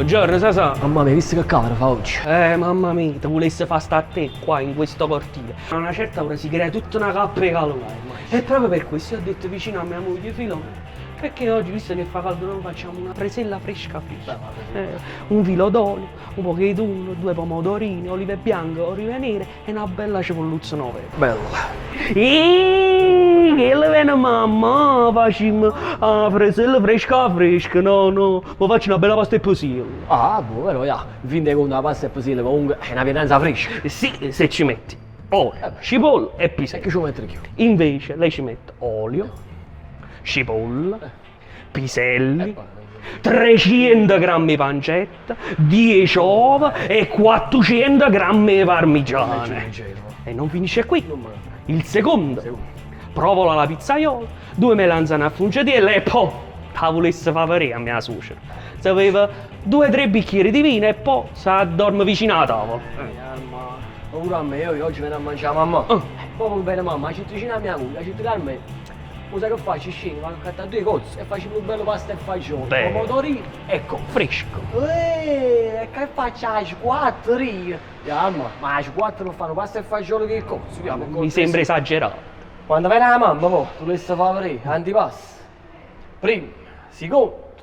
Buongiorno Sasà. Mamma mia, visto che cavero fa oggi? Mamma mia, te vulesse fa sta a te qua in questo cortile. A una certa ora si crea tutta una cappa 'e calore. E proprio per questo io ho detto vicino a mia moglie Filomena, perché oggi visto che fa caldo non facciamo una fresella fresca fresca. Un filo d'olio, un poco 'e tonno, due pomodorini, olive bianche, olive nere e na bella cepolluzza nuova. Bella. Eeeh, chella vene mammà, facimmo 'a fresella fresca fresca, no no, mo faccio na bella pasta e piselli. Ah, buono, però ja, in fin dei conti 'a pasta e piselli comunque è na pietanza fresca. Sì, se ci metti olio, cipolla e piselli. E che ci vuò mettere cchiù? Invece lei ci mette olio, cipolla, piselli, 300 grammi 'e pancetta, diece ova e 400 grammi 'e parmigiano. E non finisce qui. Il secondo, provola alla pizzaiola, due melanzane a fungetiello e po' t' 'a vulesse fa verè a mia suocera. Se beve due o tre bicchieri di vino e po' s'addorme vicino 'a tavola. Ma pure a me, io oggi vene a mangià mammà. Proprio vene mammà, ha ditto vicino a mia moglie, ha ditto Carmè, 'O sai che faccio? Scengo, vaco a accattà duje cozze e facimmo nu bello pasta e fagioli, pomodorini e cozze. Fresco. Uè, e che faccio 'a squattro io? Jammo, ma 'a squattro pe' fa nu pasta e fagioli cu 'e cozze? Jammo, Mi sembra esagerato. Quando vene 'a mamma po', t' vulesse fa vedè, antipasto. Primmo, sicondo,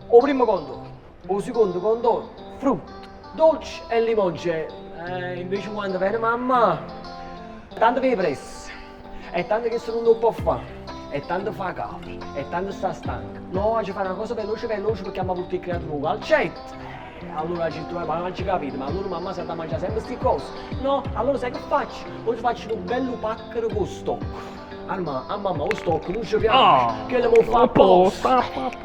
'o primmo contorno, 'o sicondo contorno, frutta, dolce e limoncello. Eh, invece quando vene mamma, tanto pe' 'e pressa. E tanto chesto nun 'o pò fà, e tanto fa cavero, e tanto sta stanca. No, aggia fà na cosa veloce veloce pecché amma purtà 'e creature 'o calcetto. E allora aggio ditto, ma aggio capito, ma allora mammà s'adda mangià sempe sti cose? No, allora sai che faccio? Mo te faccio nu bellu pacchero cu 'o stocco. Armà, a mammà 'o stocco nun ce piace, chella m' 'o fa apposta.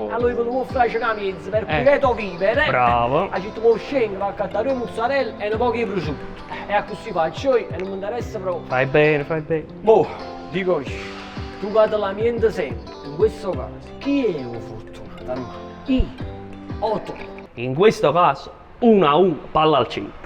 Allora io pe nun m' 'o fracecà miezzo, per quieto vivere, aggio ditto mo scengo, vaco accattà doje muzzarelle e nu poco 'e prosciutto. E accussì faccio io e nun m'interessa proprio. Fai bene, fai bene. Mo, dico io, tu ca te lamiente sempre, in questo caso, chi è 'o fortunato, Armando? Io o tu? In questo caso, uno a uno, palla al centro.